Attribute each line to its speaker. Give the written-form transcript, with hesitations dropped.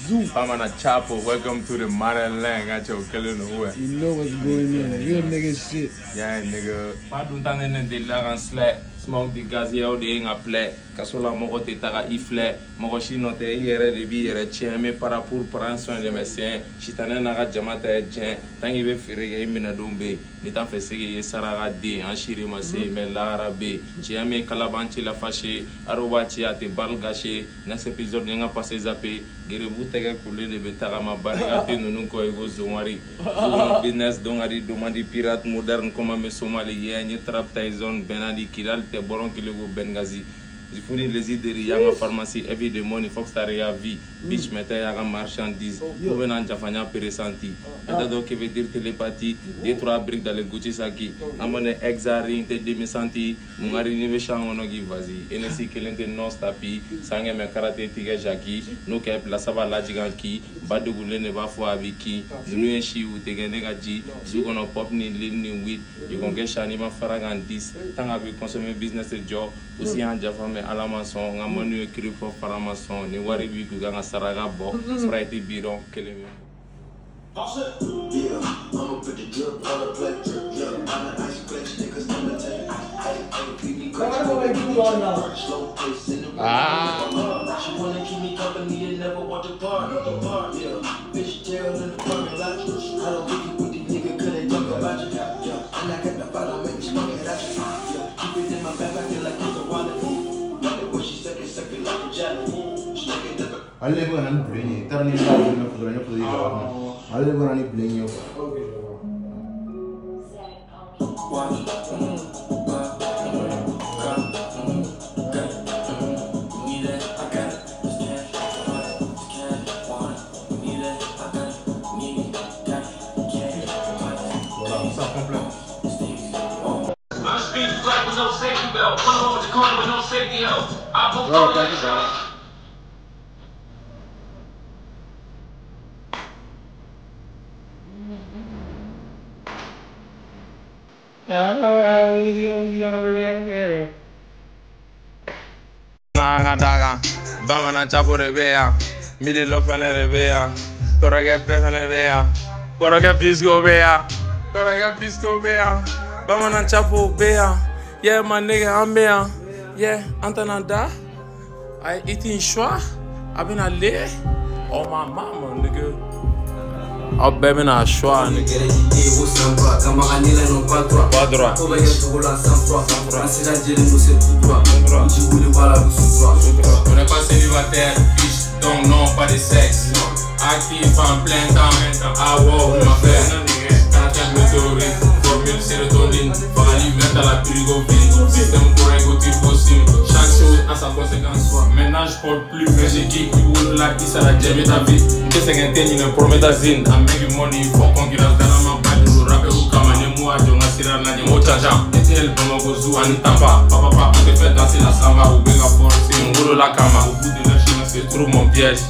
Speaker 1: Zoo.
Speaker 2: Bamanan Chapo, welcome to the motherland. Got your killing the way.
Speaker 1: You know what's going on. Real nigga shit.
Speaker 2: Yeah, nigga. Pas d'un temps de la en slack. Smoke the gas, yeah, de nga play. Kasola moko te taga ifle. Moko shi no te yere de bi yere tien. Mais para pour prendre soin de mes siens. Chitane naga jama te tien. Tangi be fere ke mina dombe. Ni tan fe sege ye saraga de. An shiri ma se mais l'arabe. Chiame kalabanchi la fâché. Aroba chi ate bal gâché. Next épisode nga passé zappé. Gerebu tege kule de be taga ma barika te nunu ko ego zomari. Zono business dongari domandi pirate moderne comme me Somali. Yeah, nye trap Tyson Benadi Kidal te boron kilego Bengazi. Zifuni lezi deri yanga pharmacie every day money fox ya vie bitch mette yanga marchandise pour nan jafanya peresanti eta do que veut dire télépathie deux trois briques dans le Gucci saki amone exari te demi santi mungari ni be shango no gi vas-y enesi kelente non stapi sange me karate tige jaki no ke la saba la jiganki badugule ne ba fo abiki nunu e shi u tege ne gaji zugono pop ni lin ni weed you gon get shani ma faragan 10 tanga bi consommer business job aussi en jafa me alamason nga manu écrit fo faramason ni wari bi ku nga saraga bo Sprite biron keleme.
Speaker 3: Yeah, I'ma put the drip on the plate, drip, drip on the ice plate, niggas imitate. Slow pace in the room. She wanna keep me company and never want to part. Yeah, bitch tail in the parking lot. I don't think you with the nigga, cause they talk about you. Yeah, and I got the bottle, make me smoke it at you. Yeah, keep it in my back, I feel like it's a wallet. When she suck it like a jelly. She it up.
Speaker 4: Alle ko nan bleni tarni la na fudra na fudri alle ko nani bleni yo. Voilà, ça complet.
Speaker 1: Oh, thank you, bro.
Speaker 2: Daga, Bamanan Chapo de bea, Mili Lofene de bea, Torage Pefene bea, Koroge Pisco bea, Koroge Pisco bea, Bamanan Chapo bea, yeah my nigga I'm bea, yeah Antananda, I eating schwa, I been a lay, oh my mama nigga. Aw bɛɛ bɛna choix nigga. Pas droit. On n'est pas célibataire, bitch, donc non, pas de sexe. Actif en plein temps, ah wow, ma frère. Caractère météorite, formule sérotonine, Fagali mettre à la pyrgovine, système correct au turbo-sim. Chaque chose a sa conséquence. Maintenant je porte plus, mais j'ai qui la qui ça la jamais ta vie. Une promethazine, I make you money for concurrence. Dans ma bad, nous rappelons au Kamane, moi, Jonga Sira, Nadi, Mochaja, Etel, Bamako, Zou, Anitamba, Papa, papa, on te fait danser la samba, ou bien la force, on roule la kama. Au bout de la chemin, se trouve mon piège.